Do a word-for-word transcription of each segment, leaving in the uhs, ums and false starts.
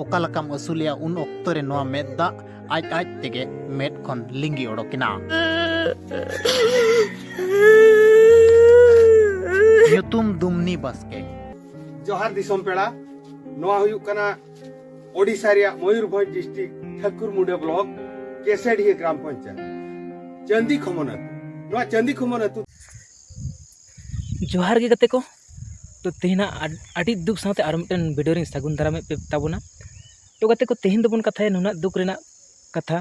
ᱚᱠᱟ ᱞᱮᱠᱟᱢ ᱟᱹᱥᱩᱞᱮᱭᱟ, ᱩᱱ ᱚᱠᱛᱚ ᱨᱮ ᱱᱚᱣᱟ ᱢᱮᱫ ᱫᱟᱜ ᱟᱡ ᱟᱡ ᱛᱮᱜᱮ ᱢᱮᱫ ᱠᱷᱚᱱ ᱞᱤᱸᱜᱤ ᱚᱰᱚᱠ ᱮᱱᱟ᱾ ᱧᱩᱛᱩᱢ ᱫᱩᱢᱱᱤ ᱵᱟᱥᱠᱮ᱾ ᱡᱚᱦᱟᱨ ᱫᱤᱥᱚᱢ ᱯᱮᱲᱟ᱾ ᱱᱚᱣᱟ ᱦᱩᱭᱩᱜ ᱠᱟᱱᱟ ᱳᱰᱤᱥᱟ ᱨᱮᱭᱟᱜ ᱢᱚᱭᱩᱨᱵᱷᱚᱸᱡᱽ ᱰᱤᱥᱴᱨᱤᱠᱴ ᱴᱷᱟᱹᱠᱩᱨᱢᱩᱰᱟᱹ ᱵᱞᱚᱠ ᱠᱮᱥᱮᱰᱤᱦᱟᱹ ᱜᱨᱟᱢ ᱯᱚᱧᱪᱟᱭᱮᱛ, ᱪᱟᱹᱱᱫᱤ ᱠᱷᱚᱢᱚᱱ ᱟᱹᱛᱩ᱾ ᱱᱚᱣᱟ ᱪᱟᱹᱱᱫᱤ ᱠᱷᱚᱢᱚᱱ ᱟᱹᱛᱩ᱾ ᱡᱚᱦᱟᱨ ᱜᱮ ᱜᱟᱛᱮ ᱠᱚ᱾ ᱛᱚ ᱛᱮᱦᱮᱧᱟᱜ ᱟᱹᱰ- ᱟᱹᱰᱤ ᱫᱩᱠ ᱥᱟᱶᱛᱮ ᱟᱨ ᱢᱤᱫᱴᱮᱱ ᱵᱷᱤᱰᱤᱭᱳ ᱨᱤᱧ ᱥᱟᱹᱜᱩᱱ ᱫᱟᱨᱟᱢᱮᱫ ᱯᱮ ᱛᱟᱵᱚᱱᱟ᱾ ᱛᱚ ᱜᱟᱛᱮ ᱠᱚ, ᱛᱮᱦᱮᱧ ᱫᱚᱵᱚᱱ ᱠᱟᱛᱷᱟᱭᱟ ᱱᱩᱱᱟᱹᱜ ᱫᱩᱠ ᱨᱮᱱᱟᱜ ᱠᱟᱛᱷᱟ,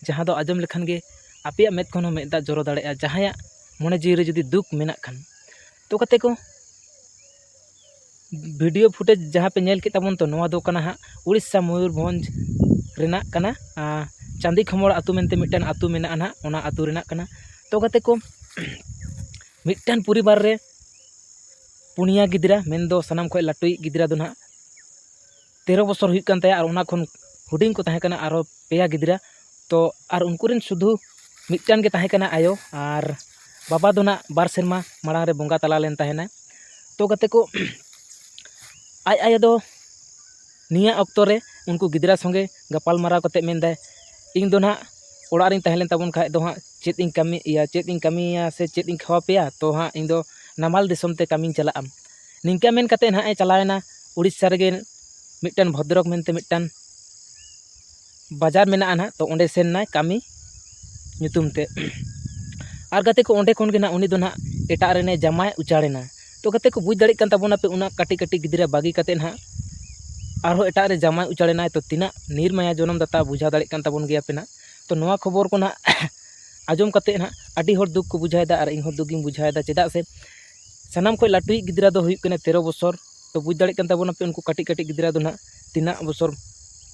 ᱡᱟᱦᱟᱸ ᱫᱚ ᱟᱸᱡᱚᱢ ᱞᱮᱠᱷᱟᱱ ᱜᱮ ᱟᱯᱮᱭᱟᱜ ᱢᱮᱫ ᱠᱷᱚᱱ ᱦᱚᱸ ᱢᱮᱫ ᱫᱟᱜ ᱡᱚᱨᱚ ᱫᱟᱲᱮᱭᱟᱜᱼᱟ, ᱡᱟᱦᱟᱸᱭᱟᱜ ᱢᱚᱱᱮ ᱡᱤᱣᱤ ᱨᱮ ᱡᱩᱫᱤ ᱫᱩᱠ ᱢᱮᱱᱟᱜ ᱠᱷᱟᱱ᱾ ᱛᱚ ᱜᱟᱛᱮ ᱠᱚ, ᱵᱷᱤᱰᱤᱭᱳ ᱯᱷᱩᱴᱮᱡᱽ ᱡᱟᱦᱟᱸ ᱯᱮ ᱧᱮᱞ ᱠᱮᱫ ᱛᱟᱵᱚᱱ, ᱛᱚ ᱱᱚᱣᱟ ᱫᱚ ᱠᱟᱱᱟ ᱦᱟᱸᱜ ᱩᱲᱤᱥᱥᱟ ᱢᱚᱭᱩᱨᱵᱷᱚᱸᱡᱽ ᱨᱮᱱᱟᱜ ᱠᱟᱱᱟ᱾ ᱟᱨ ᱪᱟᱸᱫᱤ ᱠᱷᱚᱢᱚᱲ ᱟᱹᱛᱩ ᱢᱮᱱᱛᱮ ᱢᱤᱫᱴᱟᱝ ᱟᱹᱛᱩ ᱢᱮᱱᱟᱜᱼᱟ ᱱᱟᱦᱟᱜ, ᱚᱱᱟ ᱟᱹᱛᱩ ᱨᱮᱱᱟᱜ ᱠᱟᱱᱟ᱾ ᱛᱚ ᱜᱟᱛᱮ ᱠᱚ, ᱢᱤᱫᱴᱟᱝ ᱯᱚᱨᱤᱵᱟᱨ ᱨᱮ ᱯᱩᱱᱭᱟ ᱜᱤᱫᱽᱨᱟᱹ, ᱢᱮᱱᱫᱚ ᱥᱟᱱᱟᱢ ᱠᱷᱚᱱ ᱞᱟᱹᱴᱩᱭᱤᱡ ᱜᱤᱫᱽᱨᱟᱹ ᱫᱚ ᱱᱟᱦᱟᱜ ᱛᱮᱨᱚ ᱵᱚᱥᱚᱨ ᱦᱩᱭᱩᱜ ᱠᱟᱱ ᱛᱟᱭᱟ, ᱟᱨ ᱚᱱᱟ ᱠᱷᱚᱱ ᱦᱩᱰᱤᱧ ᱠᱚ ᱛᱟᱦᱮᱸ ᱠᱟᱱᱟ ᱟᱨᱦᱚᱸ ᱯᱮᱭᱟ ᱜᱤᱫᱽᱨᱟᱹ᱾ ᱛᱚ ᱟᱨ ᱩᱱᱠᱩ ᱨᱮᱱ ᱥᱩᱫᱷᱩ ᱢᱤᱫᱴᱟᱝ ᱜᱮ ᱛᱟᱦᱮᱸ ᱠᱟᱱᱟ ᱟᱭᱳ, ᱟᱨ ᱵᱟᱵᱟ ᱫᱚ ᱱᱟᱜ ᱵᱟᱨ ᱥᱮᱨᱢᱟ ᱢᱟᱲᱟᱝ ᱨᱮ ᱵᱚᱸᱜᱟ ᱛᱟᱞᱟ ᱞᱮᱱ ᱛᱟᱦᱮᱱᱟ᱾ ᱛᱚ ᱜᱟᱛᱮ ᱠᱚ, ᱟᱡ ᱟᱭᱳ ᱫᱚ ᱱᱤᱭᱟᱹ ᱚᱠᱛᱚ ᱨᱮ ᱩᱱᱠᱩ ᱜᱤᱫᱽᱨᱟᱹ ᱥᱚᱸᱜᱮ ᱜᱟᱯᱟᱞ ᱢᱟᱨᱟᱣ ᱠᱟᱛᱮ ᱢᱮᱱᱫᱟᱭ, "ᱤᱧ ᱫᱚ ᱱᱟᱜ ᱚᱲᱟᱜ ᱨᱤᱧ ᱛᱟᱦᱮᱸ ᱞᱮᱱ ᱛᱟᱵᱚᱱ ᱠᱷᱟᱡ ᱫᱚ ᱦᱟᱸᱜ ᱪᱮᱫ ᱤᱧ ᱠᱟᱹᱢᱤ ᱤᱭᱟᱹ ᱪᱮᱫ ᱤᱧ ᱠᱟᱹᱢᱤᱭᱟ ᱥᱮ ᱪᱮᱫ ᱤᱧ ᱠᱷᱟᱣᱟ ᱯᱮᱭᱟ, ᱛᱚ ᱦᱟᱸᱜ ᱤᱧ ᱫᱚ ᱱᱟᱢᱟᱞ ᱫᱤᱥᱚᱢ ᱛᱮ ᱠᱟᱹᱢᱤᱧ ᱪᱟᱞᱟᱜᱼᱟ᱾" ᱱᱤᱝᱠᱟᱹ ᱢᱮᱱ ᱠᱟᱛᱮ ᱱᱟᱦᱟᱜ ᱮ ᱪᱟᱞᱟᱣᱮᱱᱟ ᱩᱲᱤᱥᱥᱟ ᱨᱮᱜᱮ ᱢᱤᱫᱴᱮᱱ ᱵᱷᱚᱫᱨᱚᱠ ᱢᱮᱱᱛᱮ ᱢᱤᱫᱴᱟᱝ ᱵᱟᱡᱟᱨ ᱢᱮᱱᱟᱜᱼᱟ ᱱᱟᱦᱟᱜ, ᱛᱚ ᱚᱸᱰᱮ ᱥᱮᱱ ᱱᱟᱭ ᱠᱟᱹᱢᱤ ᱧᱩᱛᱩᱢ ᱛᱮ᱾ ᱟᱨ ᱜᱟᱛᱮ ᱠᱚ, ᱚᱸᱰᱮ ᱠᱷᱚᱱ ᱜᱮ ᱱᱟᱦᱟᱜ ᱩᱱᱤ ᱫᱚ ᱱᱟᱦᱟᱜ ᱮᱴᱟᱜ ᱨᱮᱱᱮ ᱡᱟᱢᱟᱭ ᱩᱪᱟᱹᱲᱮᱱᱟ᱾ ᱛᱚ ᱜᱟᱛᱮ ᱠᱚ, ᱵᱩᱡᱽ ᱫᱟᱲᱮᱭᱟᱜ ᱠᱟᱱ ᱛᱟᱵᱚᱱᱟᱯᱮ, ᱩᱱᱟᱹᱜ ᱠᱟᱹᱴᱤᱡ ᱠᱟᱹᱴᱤᱡ ᱜᱤᱫᱽᱨᱟᱹ ᱵᱟᱹᱜᱤ ᱠᱟᱛᱮ ᱱᱟᱦᱟᱜ ᱟᱨᱦᱚᱸ ᱮᱴᱟᱜ ᱨᱮ ᱡᱟᱢᱟᱭ ᱩᱪᱟᱹᱲᱮᱱᱟᱭ, ᱛᱚ ᱛᱤᱱᱟᱹᱜ ᱱᱤᱨᱢᱟᱭᱟ ᱡᱚᱱᱚᱢ ᱫᱟᱛᱟ, ᱵᱩᱡᱷᱟᱹᱣ ᱫᱟᱲᱮᱭᱟᱜ ᱠᱟᱱ ᱛᱟᱵᱚᱱ ᱜᱮᱭᱟᱯᱮ ᱱᱟᱦᱟᱜ᱾ ᱛᱚ ᱱᱚᱣᱟ ᱠᱷᱚᱵᱚᱨ ᱠᱚ ᱱᱟᱦᱟᱜ ᱟᱸᱡᱚᱢ ᱠᱟᱛᱮ ᱱᱟᱦᱟᱜ ᱟᱹᱰᱤ ᱦᱚᱲ ᱫᱩᱠ ᱠᱚ ᱵᱩᱡᱷᱟᱹᱣᱮᱫᱟ, ᱟᱨ ᱤᱧ ᱦᱚᱸ ᱫᱩᱠ ᱤᱧ ᱵᱩᱡᱷᱟᱹᱣᱮᱫᱟ᱾ ᱪᱮᱫᱟᱜ ᱥᱮ ᱥᱟᱱᱟᱢ ᱠᱷᱚᱱ ᱞᱟᱹᱴᱩᱭᱤᱡ ᱜᱤᱫᱽᱨᱟᱹ ᱫᱚ ᱦᱩᱭᱩᱜ ᱠᱟᱱᱟ ᱛᱮᱨᱚ ᱵᱚᱥᱚᱨ᱾ ᱛᱚ ᱵᱩᱡᱽ ᱫᱟᱲᱮᱭᱟᱜ ᱠᱟᱱ ᱛᱟᱵᱚᱱᱟᱯᱮ, ᱩᱱᱠᱩ ᱠᱟᱹᱴᱤᱡ ᱠᱟᱹᱴᱤᱡ ᱜᱤᱫᱽᱨᱟᱹ ᱫᱚ ᱱᱟᱦᱟᱜ ᱛᱤᱱᱟᱹᱜ ᱵᱚᱥᱚᱨ,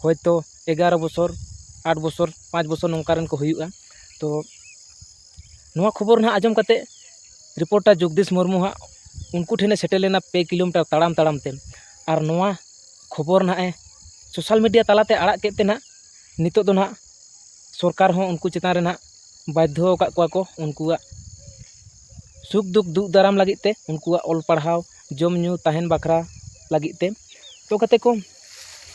ᱦᱚᱭᱛᱳ ᱮᱜᱟᱨᱚ ᱵᱚᱥᱚᱨ, ᱟᱴ ᱵᱚᱥᱚᱨ, ᱯᱟᱸᱪ ᱵᱚᱥᱚᱨ ᱱᱚᱝᱠᱟ ᱨᱮᱱ ᱠᱚ ᱦᱩᱭᱩᱜᱼᱟ᱾ ᱛᱚ ᱱᱚᱣᱟ ᱠᱷᱚᱵᱚᱨ ᱱᱟᱦᱟᱜ ᱟᱸᱡᱚᱢ ᱠᱟᱛᱮ ᱨᱤᱯᱳᱨᱴᱟᱨ ᱡᱚᱜᱽᱫᱤᱥ ᱢᱩᱨᱢᱩ ᱦᱟᱸᱜ ᱩᱱᱠᱩ ᱴᱷᱮᱱᱮ ᱥᱮᱴᱮᱨ ᱞᱮᱱᱟ ᱯᱮ ᱠᱤᱞᱳᱢᱤᱴᱟᱨ ᱛᱟᱲᱟᱢ ᱛᱟᱲᱟᱢ ᱛᱮ᱾ ᱟᱨ ᱱᱚᱣᱟ ᱠᱷᱚᱵᱚᱨ ᱱᱟᱦᱟᱜ ᱮ ᱥᱳᱥᱟᱞ ᱢᱤᱰᱤᱭᱟ ᱛᱟᱞᱟᱛᱮ ᱟᱲᱟᱜ ᱠᱮᱫ ᱛᱮ ᱱᱟᱦᱟᱜ ᱱᱤᱛᱚᱜ ᱫᱚ ᱱᱟᱦᱟᱜ ᱥᱚᱨᱠᱟᱨ ᱦᱚᱸ ᱩᱱᱠᱩ ᱪᱮᱛᱟᱱ ᱨᱮ ᱱᱟᱦᱟᱜ ᱵᱟᱫᱽᱫᱷᱚ ᱟᱠᱟᱫ ᱠᱚᱣᱟ ᱠᱚ ᱩᱱᱠᱩᱣᱟᱜ ᱥᱩᱠ ᱫᱩᱠ ᱫᱩᱜ ᱫᱟᱨᱟᱢ ᱞᱟᱹᱜᱤᱫ ᱛᱮ, ᱩᱱᱠᱩᱣᱟᱜ ᱚᱞ ᱯᱟᱲᱦᱟᱣ, ᱡᱚᱢ ᱧᱩ, ᱛᱟᱦᱮᱱ ᱵᱟᱠᱷᱨᱟ ᱞᱟᱹᱜᱤᱫ ᱛᱮ᱾ ᱛᱚ ᱜᱟᱛᱮ ᱠᱚ,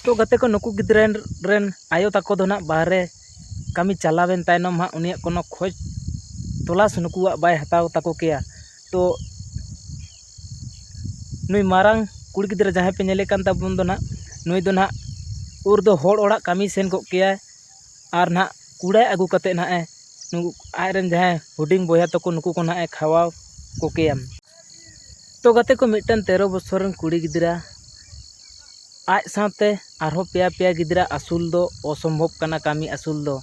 ᱛᱚ ᱜᱟᱛᱮ ᱠᱚ, ᱱᱩᱠᱩ ᱜᱤᱫᱽᱨᱟᱹ ᱨᱮᱱ ᱟᱭᱳ ᱛᱟᱠᱚ ᱫᱚ ᱱᱟᱜ ᱵᱟᱦᱨᱮ ᱠᱟᱹᱢᱤ ᱪᱟᱞᱟᱣᱮᱱ ᱛᱟᱭᱱᱚᱢ ᱦᱟᱸᱜ ᱩᱱᱤᱭᱟᱜ ᱠᱳᱱᱳ ᱠᱷᱚᱡᱽ ᱛᱚᱞᱟᱥ ᱱᱩᱠᱩᱣᱟᱜ ᱵᱟᱭ ᱦᱟᱛᱟᱣ ᱛᱟᱠᱚ ᱠᱮᱭᱟ᱾ ᱛᱚ ᱱᱩᱭ ᱢᱟᱨᱟᱝ ᱠᱩᱲᱤ ᱜᱤᱫᱽᱨᱟᱹ ᱡᱟᱦᱟᱸᱭ ᱯᱮ ᱧᱮᱞᱮ ᱠᱟᱱ ᱛᱟᱵᱚᱱ ᱫᱚ ᱱᱟᱜ, ᱱᱩᱭ ᱫᱚ ᱱᱟᱜ ᱩᱨ ᱫᱚ ᱦᱚᱲ ᱚᱲᱟᱜ ᱠᱟᱹᱢᱤ ᱥᱮᱱ ᱠᱚᱜ ᱠᱮᱭᱟᱭ᱾ ᱟᱨ ᱱᱟᱜ ᱠᱩᱲᱟᱹᱭ ᱟᱹᱜᱩ ᱠᱟᱛᱮᱫ ᱱᱟᱜ ᱮ ᱱᱩᱠᱩ ᱟᱡᱨᱮᱱ ᱡᱟᱦᱟᱸᱭ ᱦᱩᱰᱤᱧ ᱵᱚᱭᱦᱟ ᱛᱟᱠᱚ, ᱱᱩᱠᱩ ᱠᱚ ᱱᱟᱜ ᱮ ᱠᱷᱟᱣᱟᱣ ᱠᱚ ᱠᱮᱭᱟ᱾ ᱛᱚ ᱜᱟᱛᱮ ᱠᱚ, ᱢᱤᱫᱴᱟᱝ ᱛᱮᱨᱚ ᱵᱚᱪᱷᱚᱨ ᱨᱮᱱ ᱠᱩᱲᱤ ᱜᱤᱫᱽᱨᱟᱹ ᱟᱡ ᱥᱟᱶᱛᱮ ᱟᱨᱦᱚᱸ ᱯᱮᱭᱟ ᱯᱮᱭᱟ ᱜᱤᱫᱽᱨᱟᱹ ᱟᱹᱥᱩᱞ ᱫᱚ ᱚᱥᱚᱢᱵᱷᱚᱵ ᱠᱟᱱᱟ, ᱠᱟᱹᱢᱤ ᱟᱹᱥᱩᱞ ᱫᱚ᱾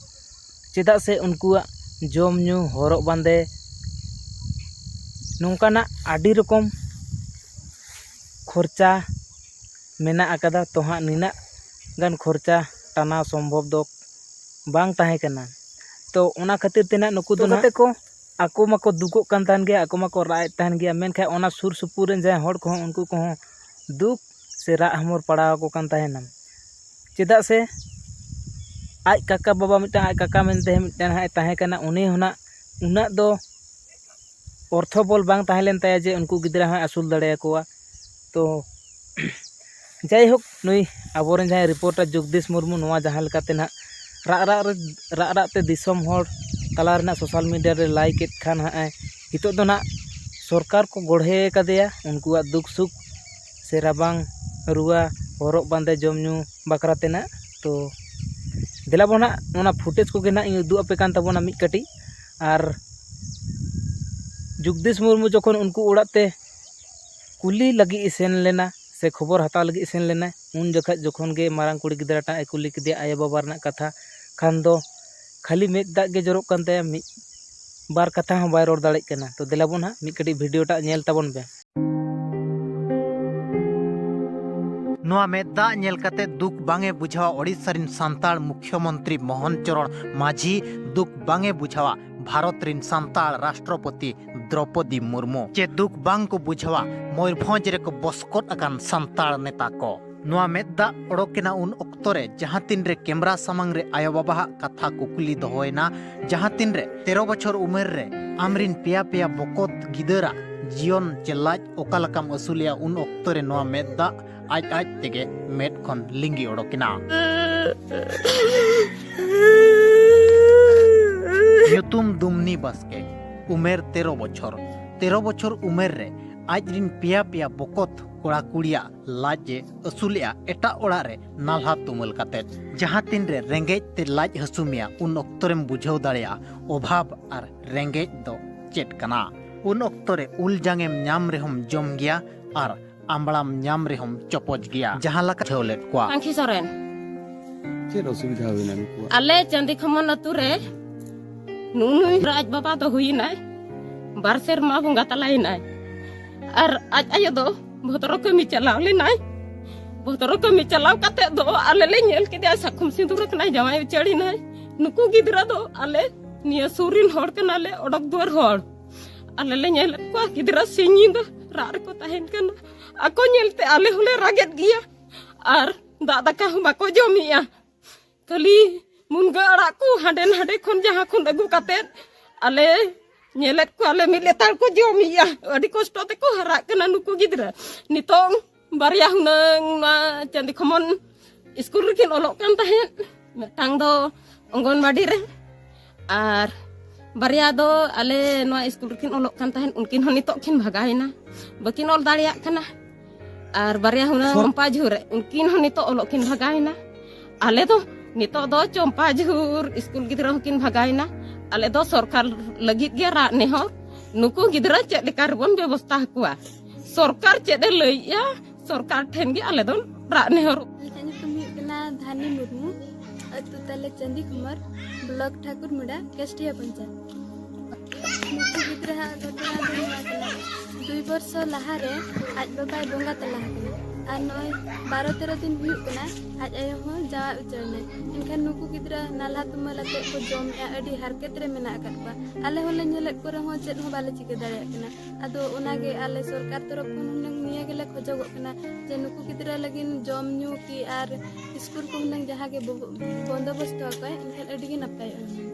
ᱪᱮᱫᱟᱜ ᱥᱮ ᱩᱱᱠᱩᱣᱟᱜ ᱡᱚᱢ ᱧᱩ, ᱦᱚᱨᱚᱜ ᱵᱟᱸᱫᱮ, ᱱᱚᱝᱠᱟᱱᱟᱜ ᱟᱹᱰᱤ ᱨᱚᱠᱚᱢ ᱠᱷᱚᱨᱪᱟ ᱢᱮᱱᱟᱜ ᱟᱠᱟᱫᱟ᱾ ᱛᱚ ᱦᱟᱸᱜ ᱱᱤᱱᱟᱹᱜ ᱜᱟᱱ ᱠᱷᱚᱨᱪᱟ ᱴᱟᱱᱟᱣ ᱥᱚᱢᱵᱷᱚᱵ ᱫᱚ ᱵᱟᱝ ᱛᱟᱦᱮᱸ ᱠᱟᱱᱟ᱾ ᱛᱚ ᱚᱱᱟ ᱠᱷᱟᱹᱛᱤᱨ ᱛᱮ ᱱᱟᱜ ᱱᱩᱠᱩ ᱫᱚ ᱛᱚ ᱱᱟᱜ ᱜᱟᱛᱮ ᱠᱚ, ᱟᱠᱚ ᱢᱟᱠᱚ ᱫᱩᱠᱚᱜ ᱠᱟᱱ ᱛᱟᱦᱮᱱ ᱜᱮᱭᱟ, ᱟᱠᱚ ᱢᱟᱠᱚ ᱨᱟᱜ ᱮᱫ ᱛᱟᱦᱮᱱ ᱜᱮᱭᱟ, ᱢᱮᱱᱠᱷᱟᱱ ᱚᱱᱟ ᱥᱩᱨ ᱥᱩᱯᱩᱨ ᱨᱮᱱ ᱡᱟᱦᱟᱸᱭ ᱦᱚᱲ ᱠᱚᱦᱚᱸ, ᱩᱱᱠᱩ ᱠᱚᱦᱚᱸ ᱫᱩᱠ ᱥᱮ ᱨᱟᱜ ᱦᱚᱢᱚᱨ ᱯᱟᱲᱟᱣ ᱟᱠᱚ ᱠᱟᱱ ᱛᱟᱦᱮᱱᱟ᱾ ᱪᱮᱫᱟᱜ ᱥᱮ ᱟᱡ ᱠᱟᱠᱟ ᱵᱟᱵᱟ, ᱢᱤᱫᱴᱟᱝ ᱟᱡ ᱠᱟᱠᱟ ᱢᱮᱱᱛᱮ ᱢᱤᱫᱴᱟᱝ ᱦᱟᱸᱜ ᱮ ᱛᱟᱦᱮᱸ ᱠᱟᱱᱟ, ᱩᱱᱤ ᱦᱚᱸ ᱱᱟᱜ ᱩᱱᱟᱹᱜ ᱫᱚ ᱚᱨᱛᱷᱚ ᱵᱚᱞ ᱵᱟᱝ ᱛᱟᱦᱮᱸ ᱞᱮᱱ ᱛᱟᱭᱟ ᱡᱮ ᱩᱱᱠᱩ ᱜᱤᱫᱽᱨᱟᱹ ᱦᱚᱸᱭ ᱟᱹᱥᱩᱞ ᱫᱟᱲᱮᱭᱟᱠᱚᱣᱟ᱾ ᱛᱚ ᱡᱟᱭᱦᱳᱠ, ᱱᱩᱭ ᱟᱵᱚᱨᱮᱱ ᱡᱟᱦᱟᱸᱭ ᱨᱤᱯᱳᱨᱴᱟᱨ ᱡᱚᱜᱽᱫᱤᱥ ᱢᱩᱨᱢᱩ ᱱᱚᱣᱟ ᱡᱟᱦᱟᱸ ᱞᱮᱠᱟᱛᱮ ᱱᱟᱦᱟᱜ ᱨᱟᱜ ᱨᱟᱜ ᱨᱮ, ᱨᱟᱜ ᱨᱟᱜ ᱛᱮ ᱫᱤᱥᱚᱢ ᱦᱚᱲ ᱛᱟᱞᱟ ᱨᱮᱱᱟᱜ ᱥᱳᱥᱟᱞ ᱢᱤᱰᱤᱭᱟ ᱨᱮ ᱞᱟᱹᱭ ᱠᱮᱫ ᱠᱷᱟᱱ ᱦᱟᱸᱜ ᱮ, ᱱᱤᱛᱚᱜ ᱫᱚ ᱱᱟᱦᱟᱜ ᱥᱚᱨᱠᱟᱨ ᱠᱚ ᱜᱚᱲᱦᱮ ᱟᱠᱟᱫᱮᱭᱟ ᱩᱱᱠᱩᱣᱟᱜ ᱫᱩᱠ ᱥᱩᱠ ᱥᱮ ᱨᱟᱵᱟᱝ, ᱨᱩᱣᱟᱹ, ᱦᱚᱨᱚᱜ ᱵᱟᱸᱫᱮ, ᱡᱚᱢ ᱧᱩ ᱵᱟᱠᱷᱨᱟ ᱛᱮ ᱱᱟᱦᱟᱜ᱾ ᱛᱚ ᱫᱮᱞᱟ ᱵᱚᱱ ᱱᱟᱦᱟᱜ ᱚᱱᱟ ᱯᱷᱩᱴᱮᱡᱽ ᱠᱚᱜᱮ ᱱᱟᱦᱟᱜ ᱤᱧ ᱩᱫᱩᱜ ᱟᱯᱮ ᱠᱟᱱ ᱛᱟᱵᱚᱱᱟ ᱢᱤᱫ ᱠᱟᱹᱴᱤᱡ᱾ ᱟᱨ ᱡᱚᱜᱽᱫᱤᱥ ᱢᱩᱨᱢᱩ ᱡᱚᱠᱷᱚᱱ ᱩᱱᱠᱩ ᱚᱲᱟᱜ ᱛᱮ ᱠᱩᱞᱤ ᱞᱟᱹᱜᱤᱫ ᱮ ᱥᱮᱱ ᱞᱮᱱᱟ ᱥᱮ ᱠᱷᱚᱵᱚᱨ ᱦᱟᱛᱟᱣ ᱞᱟᱹᱜᱤᱫ ᱮ ᱥᱮᱱ ᱞᱮᱱᱟ, ᱩᱱ ᱡᱚᱠᱷᱟᱡ ᱡᱚᱠᱷᱚᱱ ᱜᱮ ᱢᱟᱨᱟᱝ ᱠᱩᱲᱤ ᱜᱤᱫᱽᱨᱟᱹ ᱴᱟᱜ ᱮ ᱠᱩᱞᱤ ᱠᱮᱫᱮᱭᱟ ᱟᱭᱳ ᱵᱟᱵᱟ ᱨᱮᱱᱟᱜ ᱠᱟᱛᱷᱟ, ᱠᱷᱟᱱ ᱫᱚ ᱠᱷᱟᱹᱞᱤ ᱢᱮᱫ ᱫᱟᱜ ᱜᱮ ᱡᱚᱨᱚᱜ ᱠᱟᱱ ᱛᱟᱭᱟ, ᱢᱤᱫ ᱵᱟᱨ ᱠᱟᱛᱷᱟ ᱦᱚᱸ ᱵᱟᱭ ᱨᱚᱲ ᱫᱟᱲᱮᱭᱟᱜ ᱠᱟᱱᱟ᱾ ᱛᱚ ᱫᱮᱞᱟ ᱵᱚᱱ ᱦᱟᱸᱜ ᱢᱤᱫ ᱠᱟᱹᱴᱤᱡ ᱵᱷᱤᱰᱤᱭᱳ ᱴᱟᱜ ᱧᱮᱞ ᱛᱟᱵᱚᱱ ᱯᱮ᱾ ᱱᱚᱣᱟ ᱢᱮᱫ ᱫᱟᱜ ᱧᱮᱞ ᱠᱟᱛᱮ ᱫᱩᱠ ᱵᱟᱝ ᱮ ᱵᱩᱡᱷᱟᱹᱣᱟ ᱳᱰᱤᱥᱟ ᱨᱤᱱ ᱥᱟᱱᱛᱟᱲ ᱢᱩᱠᱷᱭᱚᱢᱚᱱᱛᱨᱤ ᱢᱳᱦᱚᱱ ᱪᱚᱨᱚᱬ ᱢᱟᱹᱡᱷᱤ, ᱫᱩᱠ ᱵᱟᱝ ᱮ ᱵᱩᱡᱷᱟᱹᱣᱟ ᱵᱷᱟᱨᱚᱛ ᱨᱤᱱ ᱥᱟᱱᱛᱟᱲ ᱨᱟᱥᱴᱨᱚᱯᱚᱛᱤ ᱫᱨᱚᱯᱚᱫᱤ ᱢᱩᱨᱢᱩ, ᱪᱮ ᱫᱩᱠ ᱵᱟᱝ ᱠᱚ ᱵᱩᱡᱷᱟᱹᱣᱟ ᱢᱚᱭᱩᱨᱵᱷᱚᱸᱡᱽ ᱨᱮᱠᱚ ᱵᱚᱥᱠᱚᱫ ᱟᱠᱟᱱ ᱥᱟᱱᱛᱟᱲ ᱱᱮᱛᱟ ᱠᱚ᱾ ᱱᱚᱣᱟ ᱢᱮᱫ ᱫᱟᱜ ᱚᱰᱚᱠ ᱮᱱᱟ ᱩᱱ ᱚᱠᱛᱚ ᱨᱮ, ᱡᱟᱦᱟᱸ ᱛᱤᱱ ᱨᱮ ᱠᱮᱢᱨᱟ ᱥᱟᱢᱟᱝ ᱨᱮ ᱟᱭᱳ ᱵᱟᱵᱟᱣᱟᱜ ᱠᱟᱛᱷᱟ ᱠᱩᱠᱞᱤ ᱫᱚᱦᱚᱭᱮᱱᱟ, ᱡᱟᱦᱟᱸ ᱛᱤᱱ ᱨᱮ ᱛᱮᱨᱚ ᱵᱚᱪᱷᱚᱨ ᱩᱢᱮᱨ ᱨᱮ ᱟᱢᱨᱤᱱ ᱯᱮᱭᱟ ᱯᱮᱭᱟ ᱵᱚᱠᱚᱛ ᱜᱤᱫᱟᱹᱨᱟᱜ ᱡᱤᱭᱚᱱ ᱪᱮ ᱞᱟᱡ ᱚᱠᱟ ᱞᱮᱠᱟᱢ ᱟᱹᱥᱩᱞᱮᱭᱟ, ᱩᱱ ᱚᱠᱛᱚ ᱨᱮ ᱱᱚᱣᱟ ᱢᱮᱫ ᱫᱟᱜ ᱟᱡ ᱟᱡ ᱛᱮᱜᱮ ᱢᱮᱫ ᱠᱷᱚᱱ ᱞᱤᱸᱜᱤ ᱚᱰᱚᱠ ᱮᱱᱟ᱾ ᱧᱩᱛᱩᱢ ᱫᱩᱢᱱᱤ ᱵᱟᱥᱠᱮ, ᱩᱢᱮᱨ ᱛᱮᱨᱚ ᱵᱚᱪᱷᱚᱨ᱾ ᱛᱮᱨᱚ ᱵᱚᱪᱷᱚᱨ ᱩᱢᱮᱨ ᱨᱮ ᱟᱡ ᱨᱤᱱ ᱯᱮᱭᱟ ᱯᱮᱭᱟ ᱵᱚᱠᱚᱛ ᱠᱚᱲᱟ ᱠᱩᱲᱤᱭᱟᱜ ᱞᱟᱡ ᱮ ᱟᱹᱥᱩᱞᱮᱜᱼᱟ ᱮᱴᱟᱜ ᱚᱲᱟᱜ ᱨᱮ ᱱᱟᱞᱦᱟ ᱛᱩᱢᱟᱹᱞ ᱠᱟᱛᱮ᱾ ᱡᱟᱦᱟᱸ ᱛᱤᱱ ᱨᱮ ᱨᱮᱸᱜᱮᱡ ᱛᱮ ᱞᱟᱡ ᱦᱟᱹᱥᱩ ᱢᱮᱭᱟ, ᱩᱱ ᱚᱠᱛᱚ ᱨᱮᱢ ᱵᱩᱡᱷᱟᱹᱣ ᱫᱟᱲᱮᱭᱟᱜᱼᱟ ᱚᱵᱷᱟᱵᱽ ᱟᱨ ᱨᱮᱸᱜᱮᱡ ᱫᱚ ᱪᱮᱫ ᱠᱟᱱᱟ᱾ ᱩᱱ ᱚᱠᱛᱚ ᱨᱮ ᱩᱞ ᱡᱟᱝ ᱮᱢ ᱧᱟᱢ ᱨᱮᱦᱚᱸᱢ ᱡᱚᱢ ᱜᱮᱭᱟ ᱟᱨ ᱟᱢᱵᱽᱲᱟᱢ ᱧᱟᱢ ᱨᱮᱦᱚᱸᱢ ᱪᱚᱯᱚᱡ ᱜᱮᱭᱟ, ᱡᱟᱦᱟᱸ ᱞᱮᱠᱟ ᱵᱩᱡᱷᱟᱹᱣ ᱞᱮᱫ ᱠᱚᱣᱟ᱾ ᱯᱟᱝᱠᱷᱤ ᱥᱚᱨᱮᱱ᱾ ᱪᱮᱫ ᱚᱥᱩᱵᱤᱫᱷᱟ ᱦᱩᱭᱱᱟ ᱱᱩᱠᱩᱣᱟᱜ? ᱟᱞᱮ ᱪᱟᱸᱫᱤ ᱠᱷᱚᱢᱚᱱ ᱟᱹᱛᱩ ᱨᱮ ᱱᱩᱜᱼᱩ ᱱᱩᱭ ᱟᱡ ᱵᱟᱵᱟ ᱫᱚ ᱦᱩᱭᱱᱟᱭ ᱵᱟᱨ ᱥᱮᱨᱢᱟ ᱵᱚᱸᱜᱟ ᱛᱟᱞᱟᱭᱮᱱᱟᱭ᱾ ᱟᱨ ᱟᱡ ᱟᱭᱳ ᱫᱚ ᱵᱷᱚᱫᱨᱚ ᱠᱟᱹᱢᱤ ᱪᱟᱞᱟᱣ ᱞᱮᱱᱟᱭ᱾ ᱵᱷᱚᱫᱨᱚ ᱠᱟᱹᱢᱤ ᱪᱟᱞᱟᱣ ᱠᱟᱛᱮ ᱫᱚ ᱟᱞᱮ ᱞᱮ ᱧᱮᱞ ᱠᱮᱫᱮᱭᱟ, ᱥᱟᱹᱠᱷᱩᱢ ᱥᱤᱸᱫᱩᱨ ᱟᱠᱟᱱᱟᱭ, ᱡᱟᱶᱟᱭ ᱩᱪᱟᱹᱲ ᱮᱱᱟᱭ᱾ ᱱᱩᱠᱩ ᱜᱤᱫᱽᱨᱟᱹ ᱫᱚ ᱟᱞᱮ ᱱᱤᱭᱟᱹ ᱥᱩᱨ ᱨᱤᱱ ᱦᱚᱲ ᱠᱟᱱᱟᱞᱮ, ᱚᱰᱚᱠ ᱫᱩᱣᱟᱹᱨ ᱦᱚᱲ᱾ ᱟᱞᱮ ᱞᱮ ᱧᱮᱞᱮᱫ ᱠᱚᱣᱟ ᱜᱤᱫᱽᱨᱟᱹ ᱥᱤᱧ ᱧᱤᱫᱟᱹ ᱨᱟᱜ ᱨᱮᱠᱚ ᱛᱟᱦᱮᱱ ᱠᱟᱱᱟ᱾ ᱟᱠᱚ ᱧᱮᱞᱛᱮ ᱟᱞᱮ ᱦᱚᱸᱞᱮ ᱨᱟᱜᱮᱫ ᱜᱮᱭᱟ᱾ ᱟᱨ ᱫᱟᱜ ᱫᱟᱠᱟ ᱦᱚᱸ ᱵᱟᱠᱚ ᱡᱚᱢᱮᱜᱼᱟ᱾ ᱠᱷᱟᱹᱞᱤ ᱢᱩᱱᱜᱟᱹ ᱟᱲᱟᱜ ᱠᱚ ᱦᱟᱸᱰᱮ ᱱᱟᱰᱮ ᱠᱷᱚᱱ ᱡᱟᱦᱟᱸ ᱠᱷᱚᱱ ᱟᱹᱜᱩ ᱠᱟᱛᱮᱫ ᱟᱞᱮ ᱧᱮᱞᱮᱫ ᱠᱚᱣᱟᱞᱮ, ᱢᱤᱫ ᱞᱮᱛᱟᱲ ᱠᱚ ᱡᱚᱢᱮᱜᱼᱟ᱾ ᱟᱹᱰᱤ ᱠᱚᱥᱴᱚ ᱛᱮᱠᱚ ᱦᱟᱨᱟᱜ ᱠᱟᱱᱟ ᱱᱩᱠᱩ ᱜᱤᱫᱽᱨᱟᱹ᱾ ᱱᱤᱛᱚᱝ ᱵᱟᱨᱭᱟ ᱦᱩᱱᱟᱹᱝ ᱱᱚᱣᱟ ᱪᱟᱸᱫᱤ ᱠᱷᱚᱢᱚᱱ ᱥᱠᱩᱞ ᱨᱮᱠᱤᱱ ᱚᱞᱚᱜ ᱠᱟᱱ ᱛᱟᱦᱮᱸᱫ, ᱢᱤᱫᱴᱟᱝ ᱫᱚ ᱚᱝᱜᱚᱱᱵᱟᱰᱤ ᱨᱮ, ᱟᱨ ᱵᱟᱨᱭᱟ ᱫᱚ ᱟᱞᱮ ᱱᱚᱣᱟ ᱥᱠᱩᱞ ᱨᱮᱠᱤᱱ ᱚᱞᱚᱜ ᱠᱟᱱ ᱛᱟᱦᱮᱸᱫ, ᱩᱱᱠᱤᱱ ᱦᱚᱸ ᱱᱤᱛᱚᱜ ᱠᱤᱱ ᱵᱷᱟᱜᱟᱣᱮᱱᱟ, ᱵᱟᱹᱠᱤᱱ ᱚᱞ ᱫᱟᱲᱮᱭᱟᱜ ᱠᱟᱱᱟ᱾ ᱟᱨ ᱵᱟᱨᱭᱟ ᱦᱩᱱᱟᱹᱝ ᱥᱚᱨ- ᱪᱚᱢᱯᱟ ᱡᱷᱩᱨ ᱨᱮ, ᱩᱱᱠᱤᱱ ᱦᱚᱸ ᱱᱤᱛᱚᱜ ᱚᱞᱚᱜ ᱠᱤᱱ ᱵᱷᱟᱜᱟᱣᱮᱱᱟ᱾ ᱟᱞᱮ ᱫᱚ ᱱᱤᱛᱚᱜ ᱫᱚ ᱪᱚᱢᱯᱟ ᱡᱷᱩᱨ ᱥᱠᱩᱞ ᱜᱤᱫᱽᱨᱟᱹ ᱦᱚᱸᱠᱤᱱ ᱵᱷᱟᱜᱟᱣᱮᱱᱟ᱾ ᱟᱞᱮ ᱫᱚ ᱥᱚᱨᱠᱟᱨ ᱞᱟᱹᱜᱤᱫ ᱜᱮ ᱨᱟᱜ ᱱᱮᱦᱚᱨ, ᱱᱩᱠᱩ ᱜᱤᱫᱽᱨᱟᱹ ᱪᱮᱫ ᱞᱮᱠᱟ ᱨᱮᱵᱚᱱ ᱵᱮᱵᱚᱥᱛᱷᱟ ᱟᱠᱚᱣᱟ, ᱥᱚᱨᱠᱟᱨ ᱪᱮᱫ ᱮ ᱞᱟᱹᱭᱮᱜᱼᱟ, ᱥᱚᱨᱠᱟᱨ ᱴᱷᱮᱱ ᱜᱮ ᱟᱞᱮ ᱫᱚ ᱨᱟᱜ ᱱᱮᱦᱚᱨ᱾ ᱤᱧᱟᱹᱜ ᱧᱩᱛᱩᱢ ᱦᱩᱭᱩᱜ ᱠᱟᱱᱟ ᱫᱷᱟᱱᱤ ᱢᱩᱨᱢᱩ, ᱟᱹᱛᱩ ᱛᱟᱞᱮ ᱪᱟᱸᱫᱤ ᱠᱷᱩᱢᱟᱨ, ᱵᱞᱚᱠ ᱴᱷᱟᱠᱩᱨᱢᱩᱰᱟ, ᱠᱮᱥᱴᱤᱭᱟ ᱯᱚᱧᱪᱟᱭᱮᱛ᱾ ᱱᱩᱠᱩ ᱜᱤᱫᱽᱨᱟᱹ ᱦᱟᱜ ᱜᱷᱚᱴᱚᱱᱟ ᱫᱚ ᱱᱚᱣᱟ ᱠᱟᱱᱟ, ᱫᱩᱭ ᱵᱚᱨᱥᱚ ᱞᱟᱦᱟᱨᱮ ᱟᱡ ᱵᱟᱵᱟᱭ ᱵᱚᱸᱜᱟ ᱛᱟᱞᱟ ᱟᱠᱟᱱᱟ ᱟᱨ ᱱᱚᱜᱼᱚᱭ ᱵᱟᱨᱚ ᱛᱮᱨᱚ ᱫᱤᱱ ᱦᱩᱭᱩᱜ ᱠᱟᱱᱟ ᱟᱡ ᱟᱭᱳ ᱦᱚᱸ ᱡᱟᱶᱟᱭ ᱩᱪᱟᱹᱲ ᱮᱱᱟᱭ᱾ ᱮᱱᱠᱷᱟᱱ ᱱᱩᱠᱩ ᱜᱤᱫᱽᱨᱟᱹ ᱱᱟᱞᱦᱟ ᱛᱩᱢᱟᱹᱞ ᱟᱛᱮᱫ ᱠᱚ ᱡᱚᱢᱮᱜᱼᱟ, ᱟᱹᱰᱤ ᱦᱟᱨᱠᱮᱛ ᱨᱮ ᱢᱮᱱᱟᱜ ᱟᱠᱟᱫ ᱠᱚᱣᱟ᱾ ᱟᱞᱮ ᱦᱚᱸᱞᱮ ᱧᱮᱞᱮᱫ ᱠᱚ ᱨᱮᱦᱚᱸ ᱪᱮᱫ ᱦᱚᱸ ᱵᱟᱞᱮ ᱪᱤᱠᱟᱹ ᱫᱟᱲᱮᱭᱟᱜ ᱠᱟᱱᱟ᱾ ᱟᱫᱚ ᱚᱱᱟᱜᱮ ᱟᱞᱮ ᱥᱚᱨᱠᱟᱨ ᱛᱚᱨᱚᱯ ᱠᱷᱚᱱ ᱦᱩᱱᱟᱹᱝ ᱱᱤᱭᱟᱹ ᱜᱮᱞᱮ ᱠᱷᱚᱡᱚᱜᱚᱜ ᱠᱟᱱᱟ ᱡᱮ ᱱᱩᱠᱩ ᱜᱤᱫᱽᱨᱟᱹ ᱞᱟᱹᱜᱤᱫ ᱡᱚᱢ ᱧᱩ ᱠᱤ ᱟᱨ ᱥᱠᱩᱞ ᱠᱚ ᱦᱩᱱᱟᱹᱝ ᱡᱟᱦᱟᱸ ᱜᱮ ᱵᱚ-, ᱵᱚᱱᱫᱳᱵᱚᱥᱛᱚ ᱟᱠᱚᱣᱟᱭ, ᱮᱱᱠᱷᱟᱱ ᱟᱹᱰᱤ ᱜᱮ ᱱᱟᱯᱟᱭᱚᱜᱼᱟ ᱦᱩᱱᱟᱹᱝ᱾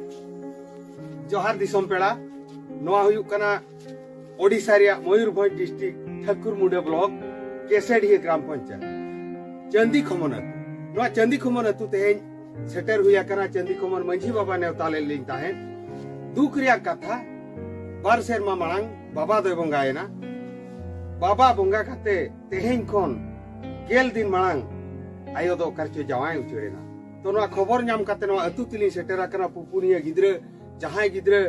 ᱡᱚᱦᱟᱨ ᱫᱤᱥᱚᱢ ᱯᱮᱲᱟ, ᱱᱚᱣᱟ ᱦᱩᱭᱩᱜ ᱠᱟᱱᱟ ᱳᱰᱤᱥᱟ ᱨᱮᱭᱟᱜ ᱢᱚᱭᱩᱨᱵᱷᱚᱸᱡᱽ ᱰᱤᱥᱴᱨᱤᱠᱴ ᱴᱷᱟᱹᱠᱩᱨᱢᱩᱰᱟᱹ ᱵᱞᱚᱠ᱾ ᱠᱮᱥᱮᱰᱤᱦᱟᱹ ᱜᱨᱟᱢ ᱯᱚᱧᱪᱟᱭᱮᱛ, ᱪᱟᱹᱱᱫᱤ ᱠᱷᱚᱢᱚᱱ ᱟᱹᱛᱩ᱾ ᱱᱚᱣᱟ ᱪᱟᱹᱱᱫᱤ ᱠᱷᱚᱢᱚᱱ ᱟᱹᱛᱩ ᱛᱮᱦᱮᱧ ᱥᱮᱴᱮᱨ ᱦᱩᱭ ᱟᱠᱟᱱᱟ᱾ ᱪᱟᱹᱱᱫᱤ ᱠᱷᱚᱢᱚᱱ ᱢᱟᱹᱡᱷᱤ ᱵᱟᱵᱟ ᱱᱮᱣᱛᱟ ᱞᱮᱫ ᱞᱤᱧ ᱛᱟᱦᱮᱸᱫ᱾ ᱫᱩᱠ ᱨᱮᱭᱟᱜ ᱠᱟᱛᱷᱟ, ᱵᱟᱨ ᱥᱮᱨᱢᱟ ᱢᱟᱲᱟᱝ ᱵᱟᱵᱟ ᱫᱚᱭ ᱵᱚᱸᱜᱟᱭᱮᱱᱟ᱾ ᱵᱟᱵᱟ ᱵᱚᱸᱜᱟ ᱠᱟᱛᱮ ᱛᱮᱦᱮᱧ ᱠᱷᱚᱱ ᱜᱮᱞ ᱫᱤᱱ ᱢᱟᱲᱟᱝ ᱟᱭᱳ ᱫᱚ ᱚᱠᱟ ᱨᱮᱪᱚᱭ ᱡᱟᱶᱟᱭ ᱩᱪᱟᱹᱲᱮᱱᱟ᱾ ᱛᱚ, ᱱᱚᱣᱟ ᱠᱷᱚᱵᱚᱨ ᱧᱟᱢ ᱠᱟᱛᱮ ᱱᱚᱣᱟ ᱟᱹᱛᱩ ᱛᱮᱞᱤᱧ ᱥᱮᱴᱮᱨ ᱟᱠᱟᱱᱟ᱾ ᱯᱩᱯᱩᱱᱤᱭᱟᱹ ᱜᱤᱫᱽᱨᱟᱹ, ᱡᱟᱦᱟᱸᱭ ᱜᱤᱫᱽᱨᱟᱹ,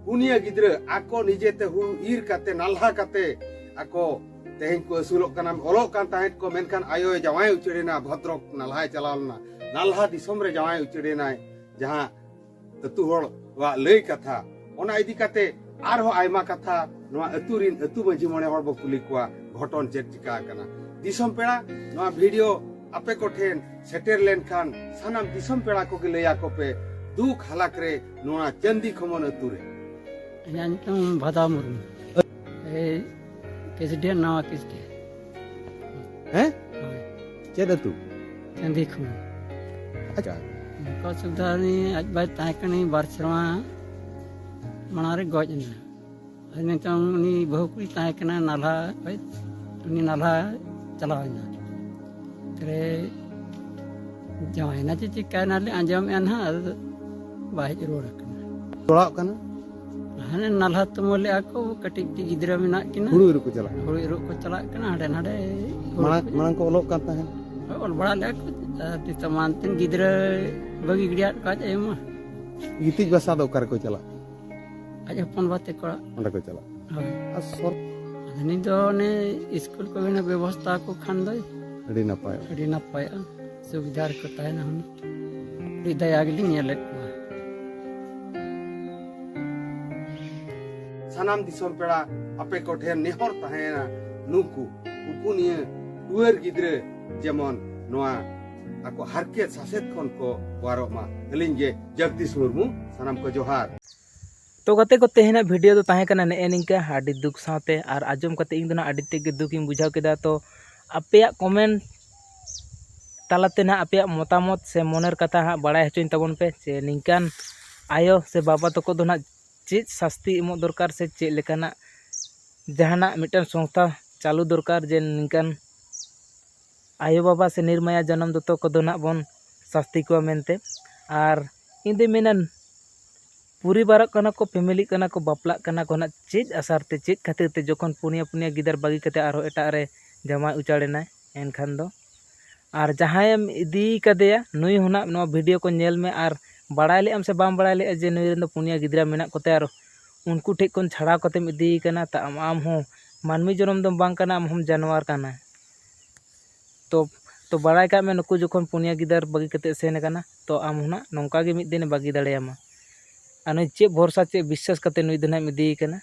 ᱯᱩᱱᱭᱟᱹ ᱜᱤᱫᱽᱨᱟᱹ ᱟᱠᱚ ᱱᱤᱡᱮᱛᱮ ᱦᱩᱲᱩ ᱤᱨ ᱠᱟᱛᱮ, ᱱᱟᱞᱦᱟ ᱠᱟᱛᱮ ᱟᱠᱚ ᱛᱮᱦᱮᱧ ᱠᱚ ᱟᱹᱥᱩᱞᱚᱜ ᱠᱟᱱᱟ, ᱚᱞᱚᱜ ᱠᱟᱱ ᱛᱟᱦᱮᱸᱫ ᱠᱚ, ᱢᱮᱱᱠᱷᱟᱱ ᱟᱭᱳᱭ ᱡᱟᱶᱟᱭ ᱩᱪᱟᱹᱲᱮᱱᱟ, ᱵᱷᱚᱫᱨᱚᱠ ᱱᱟᱞᱦᱟᱭ ᱪᱟᱞᱟᱣ ᱞᱮᱱᱟ, ᱱᱟᱞᱦᱟ ᱫᱤᱥᱚᱢ ᱨᱮ ᱡᱟᱶᱟᱭ ᱩᱪᱟᱹᱲᱮᱱᱟᱭ᱾ ᱡᱟᱦᱟᱸ ᱟᱹᱛᱩ ᱦᱚᱲ ᱠᱚᱣᱟᱜ ᱞᱟᱹᱭ ᱠᱟᱛᱷᱟ, ᱚᱱᱟ ᱤᱫᱤ ᱠᱟᱛᱮ ᱟᱨᱦᱚᱸ ᱟᱭᱢᱟ ᱠᱟᱛᱷᱟ ᱱᱚᱣᱟ ᱟᱹᱛᱩ ᱨᱤᱱ ᱟᱹᱛᱩ ᱢᱟᱹᱡᱷᱤ ᱢᱚᱬᱮ ᱦᱚᱲ ᱵᱚ ᱠᱩᱞᱤ ᱠᱚᱣᱟ, ᱜᱷᱚᱴᱚᱱ ᱪᱮᱫ ᱪᱤᱠᱟ ᱟᱠᱟᱱᱟ᱾ ᱫᱤᱥᱚᱢ ᱯᱮᱲᱟ, ᱱᱚᱣᱟ ᱵᱷᱤᱰᱤᱭᱳ ᱟᱯᱮ ᱠᱚᱴᱷᱮᱱ ᱥᱮᱴᱮᱨ ᱞᱮᱱᱠᱷᱟᱱ ᱥᱟᱱᱟᱢ ᱫᱤᱥᱚᱢ ᱯᱮᱲᱟ ᱠᱚᱜᱮ ᱞᱟᱹᱭ ᱟᱠᱚ ᱯᱮ, ᱫᱩᱠ ᱦᱟᱞᱟᱠ ᱨᱮ ᱱᱚᱣᱟ ᱪᱟᱹᱱᱫᱤ ᱠᱷᱚᱢᱚᱱ ᱟᱹᱛᱩ ᱨᱮ᱾ ᱤᱧᱟᱹᱜ ᱧᱩᱛᱩᱢ ᱵᱷᱟᱫᱟ ᱢᱩᱨᱢᱩ᱾ ᱮᱭ ᱠᱮᱥᱰᱤᱦᱟᱹ, ᱱᱟᱣᱟ ᱠᱮᱥᱰᱤᱦᱟᱹ᱾ ᱦᱮᱸ? ᱦᱳᱭ᱾ ᱪᱮᱫ ᱟᱹᱛᱩ? ᱪᱟᱹᱱᱫᱤ ᱠᱷᱚᱢᱚᱱ᱾ ᱟᱪᱪᱷᱟ᱾ ᱱᱚᱝᱠᱟ ᱥᱩᱵᱤᱫᱷᱟ ᱩᱱᱤ ᱟᱡ ᱵᱟᱭ ᱛᱟᱦᱮᱸ ᱠᱟᱱᱟ, ᱵᱟᱨ ᱥᱮᱨᱢᱟ ᱢᱟᱲᱟᱝ ᱨᱮ ᱜᱚᱡ ᱮᱱᱟ᱾ ᱟᱨ ᱱᱤᱛᱚᱝ ᱩᱱᱤ ᱵᱟᱹᱦᱩ ᱠᱩᱲᱤ ᱛᱟᱦᱮᱸ ᱠᱟᱱᱟ ᱱᱟᱞᱦᱟ, ᱩᱱᱤ ᱱᱟᱞᱦᱟ ᱪᱟᱞᱟᱣ ᱮᱱᱟ᱾ ᱛᱟᱦᱞᱮ ᱡᱟᱶᱟᱭ ᱮᱱᱟ ᱪᱮ ᱪᱤᱠᱟᱹᱭᱮᱱᱟ ᱞᱮ ᱟᱸᱡᱚᱢᱮᱫᱼᱟ ᱱᱟᱦᱟᱜ, ᱟᱫᱚ ᱵᱟᱭ ᱦᱮᱡ ᱨᱩᱣᱟᱹᱲ ᱟᱠᱟᱱᱟ᱾ ᱡᱚᱲᱟᱣ ᱠᱟᱱᱟ? ᱦᱟᱱᱮ ᱱᱟᱞᱦᱟ ᱛᱩᱢᱟᱹᱞᱮᱫᱼᱟ ᱠᱚ, ᱠᱟᱹᱴᱤᱡ ᱠᱟᱹᱴᱤᱡ ᱜᱤᱫᱽᱨᱟᱹ ᱢᱮᱱᱟᱜ ᱠᱤᱱᱟ᱾ ᱦᱩᱲᱩ ᱤᱨᱚᱜ ᱠᱚ ᱪᱟᱞᱟᱜ ᱠᱟᱱᱟ᱾ ᱦᱩᱲᱩ ᱤᱨᱚᱜ ᱠᱚ ᱪᱟᱞᱟᱜ ᱠᱟᱱᱟ, ᱦᱟᱸᱰᱮ ᱱᱟᱰᱮ ᱦᱩᱲᱩ ᱢᱟᱲᱟᱝ, ᱠᱚ ᱢᱟᱲᱟᱝ ᱠᱚ ᱚᱞᱚᱜ ᱠᱟᱱ ᱛᱟᱦᱮᱸᱫ? ᱚᱞ ᱵᱟᱲᱟ ᱞᱮᱫᱼᱟ ᱠᱚ, ᱟᱨ ᱱᱤᱛᱚᱜ ᱢᱟ ᱮᱱᱛᱮᱫ ᱜᱤᱫᱽᱨᱟᱹ ᱵᱟᱹᱜᱤ ᱜᱤᱰᱤᱭᱟᱫ ᱠᱚᱣᱟ ᱟᱡ ᱟᱭᱳ ᱢᱟ᱾ ᱜᱤᱛᱤᱡ ᱵᱟᱥᱟ ᱫᱚ ᱚᱠᱟ ᱨᱮᱠᱚ ᱪᱟᱞᱟᱜ? ᱟᱡ ᱦᱚᱯᱚᱱ ᱵᱟ ᱛᱟᱠᱚ ᱚᱲᱟᱜ᱾ ᱚᱸᱰᱮ ᱠᱚ ᱪᱟᱞᱟᱜ? ᱦᱳᱭ᱾ ᱟᱨ ᱥᱚᱨ- ᱟᱫᱚ ᱱᱤᱛ ᱫᱚ ᱚᱱᱮ ᱤᱥᱠᱩᱞ ᱠᱚ ᱵᱮᱱᱟᱣ ᱵᱮᱵᱚᱥᱛᱷᱟ ᱟᱠᱚ ᱠᱷᱟᱱ ᱫᱚᱭ ᱟᱹᱰᱤ ᱱᱟᱯᱟᱭ᱾ ᱟᱹᱰᱤ ᱱᱟᱯᱟᱭᱚᱜᱼᱟ, ᱥᱩᱵᱤᱫᱷᱟ ᱨᱮᱠᱚ ᱛᱟᱦᱮᱱᱟ ᱦᱩᱱᱟᱹᱝ᱾ ᱟᱹᱰᱤ ᱫᱟᱭᱟ ᱜᱮᱞᱤᱧ ᱧᱮᱞᱮᱫ ᱠᱚᱣᱟ᱾ ᱥᱟᱱᱟᱢ ᱫᱤᱥᱚᱢ ᱯᱮᱲᱟ ᱟᱯᱮ ᱠᱚᱴᱷᱮᱱ ᱱᱮᱦᱚᱨ ᱛᱟᱦᱮᱸᱭᱮᱱᱟ, ᱱᱩᱠᱩ ᱯᱩᱯᱩᱱᱤᱭᱟᱹ ᱴᱩᱣᱟᱹᱨ ᱜᱤᱫᱽᱨᱟᱹ ᱡᱮᱢᱚᱱ ᱱᱚᱣᱟ ᱟᱠᱚ ᱦᱟᱨᱠᱮᱛ ᱥᱟᱥᱮᱛ ᱠᱷᱚᱱ ᱠᱚ ᱚᱣᱟᱨᱚᱜ ᱢᱟ᱾ ᱟᱹᱞᱤᱧ ᱜᱮ ᱡᱚᱜᱽᱫᱤᱥ ᱢᱩᱨᱢᱩ, ᱥᱟᱱᱟᱢ ᱠᱚ ᱡᱚᱦᱟᱨ᱾ ᱛᱚ ᱜᱟᱛᱮ ᱠᱚ, ᱛᱮᱦᱮᱧᱟᱜ ᱵᱷᱤᱰᱤᱭᱳ ᱫᱚ ᱛᱟᱦᱮᱸ ᱠᱟᱱᱟ ᱱᱮᱜᱼᱮ ᱱᱤᱝᱠᱟ, ᱟᱹᱰᱤ ᱫᱩᱠ ᱥᱟᱶᱛᱮ, ᱟᱨ ᱟᱸᱡᱚᱢ ᱠᱟᱛᱮ ᱤᱧ ᱫᱚ ᱱᱟᱦᱟᱜ ᱟᱹᱰᱤ ᱛᱮᱫ ᱜᱮ ᱫᱩᱠ ᱤᱧ ᱵᱩᱡᱷᱟᱹᱣ ᱠᱮᱫᱟ᱾ ᱛᱚ ᱟᱯᱮᱭᱟᱜ ᱠᱚᱢᱮᱱᱴ ᱛᱟᱞᱟᱛᱮ ᱱᱟᱦᱟᱜ ᱟᱯᱮᱭᱟᱜ ᱢᱚᱛᱟᱢᱚᱛ ᱥᱮ ᱢᱚᱱᱮᱨ ᱠᱟᱛᱷᱟ ᱦᱟᱸᱜ ᱵᱟᱲᱟᱭ ᱦᱚᱪᱚᱧ ᱛᱟᱵᱚᱱ ᱯᱮ, ᱡᱮ ᱱᱤᱝᱠᱟᱱ ᱟᱭᱳ ᱥᱮ ᱵᱟᱵᱟ ᱛᱟᱠᱚ ᱫᱚ ᱱᱟᱦᱟᱜ ᱪᱮᱫ ᱥᱟᱹᱥᱛᱤ ᱮᱢᱚᱜ ᱫᱚᱨᱠᱟᱨ ᱥᱮ ᱪᱮᱫ ᱞᱮᱠᱟᱱᱟᱜ ᱡᱟᱦᱟᱱᱟᱜ ᱢᱤᱫᱴᱟᱝ ᱥᱚᱝᱥᱛᱷᱟ ᱪᱟᱹᱞᱩ ᱫᱚᱨᱠᱟᱨ ᱡᱮ ᱱᱤᱝᱠᱟᱱ ᱟᱭᱳᱼᱵᱟᱵᱟ ᱥᱮ ᱱᱤᱨᱢᱟᱭᱟ ᱡᱚᱱᱚᱢ ᱫᱚᱛᱚ ᱠᱚᱫᱚ ᱱᱟᱦᱟᱜ ᱵᱚᱱ ᱥᱟᱥᱛᱤ ᱠᱚᱣᱟ ᱢᱮᱱᱛᱮ᱾ ᱟᱨ ᱤᱧ ᱫᱚᱧ ᱢᱮᱱᱟ, ᱯᱚᱨᱤᱵᱟᱨᱚᱜ ᱠᱟᱱᱟ ᱠᱚ, ᱯᱷᱮᱢᱮᱞᱤᱜ ᱠᱟᱱᱟ ᱠᱚ, ᱵᱟᱯᱞᱟᱜ ᱠᱟᱱᱟ ᱠᱚ ᱱᱟᱦᱟᱜ, ᱪᱮᱫ ᱟᱥᱟᱨ ᱛᱮ, ᱪᱮᱫ ᱠᱷᱟᱹᱛᱤᱨ ᱛᱮ? ᱡᱚᱠᱷᱚᱱ ᱯᱩᱱᱭᱟ ᱯᱩᱱᱭᱟ ᱜᱤᱫᱟᱹᱨ ᱵᱟᱹᱜᱤ ᱠᱟᱛᱮ ᱟᱨᱦᱚᱸ ᱮᱴᱟᱜ ᱨᱮ ᱡᱟᱶᱟᱭ ᱩᱪᱟᱹᱲ ᱮᱱᱟᱭ, ᱮᱱᱠᱷᱟᱱ ᱫᱚ᱾ ᱟᱨ ᱡᱟᱦᱟᱸᱭᱮᱢ ᱤᱫᱤ ᱠᱟᱫᱮᱭᱟ, ᱱᱩᱭ ᱦᱚᱸ ᱱᱟᱦᱟᱜ ᱱᱚᱣᱟ ᱵᱷᱤᱰᱤᱭᱳ ᱠᱚ ᱧᱮᱞ ᱢᱮ ᱟᱨ ᱵᱟᱲᱟᱭ ᱞᱮᱫ ᱟᱢ ᱥᱮ ᱵᱟᱢ ᱵᱟᱲᱟᱭ ᱞᱮᱫᱼᱟ ᱡᱮ ᱱᱩᱭ ᱨᱮᱱ ᱫᱚ ᱯᱩᱱᱭᱟ ᱜᱤᱫᱽᱨᱟᱹ ᱢᱮᱱᱟᱜ ᱠᱚᱛᱮ ᱟᱨ ᱩᱱᱠᱩ ᱴᱷᱮᱱ ᱠᱷᱚᱱ ᱪᱷᱟᱲᱟᱣ ᱠᱟᱛᱮᱢ ᱤᱫᱤᱭᱮ ᱠᱟᱱᱟ? ᱛᱟ ᱟᱢ, ᱟᱢ ᱦᱚᱸ ᱢᱟᱹᱱᱢᱤ ᱡᱚᱱᱚᱢ ᱫᱚᱢ ᱵᱟᱝ ᱠᱟᱱᱟ, ᱟᱢ ᱦᱚᱸᱢ ᱡᱟᱱᱣᱟᱨ ᱠᱟᱱᱟ᱾ ᱛᱚ, ᱛᱚ ᱵᱟᱲᱟᱭ ᱠᱟᱜ ᱢᱮ, ᱱᱩᱠᱩ ᱡᱚᱠᱷᱚᱱ ᱯᱩᱱᱭᱟ ᱜᱤᱫᱟᱹᱨ ᱵᱟᱹᱜᱤ ᱠᱟᱛᱮ ᱥᱮᱱ ᱟᱠᱟᱱᱟ, ᱛᱚ ᱟᱢ ᱦᱚᱸ ᱱᱟᱜ ᱱᱚᱝᱠᱟ ᱜᱮ ᱢᱤᱫ ᱫᱤᱱᱮ ᱵᱟᱹᱜᱤ ᱫᱟᱲᱮᱭᱟᱢᱟ᱾ ᱟᱨ ᱱᱩᱭ ᱪᱮᱫ ᱵᱷᱚᱨᱥᱟ, ᱪᱮᱫ ᱵᱤᱥᱥᱟᱥ ᱠᱟᱛᱮ ᱱᱩᱭ ᱫᱚ ᱱᱟᱜ ᱮᱢ ᱤᱫᱤᱭᱮ ᱠᱟᱱᱟ?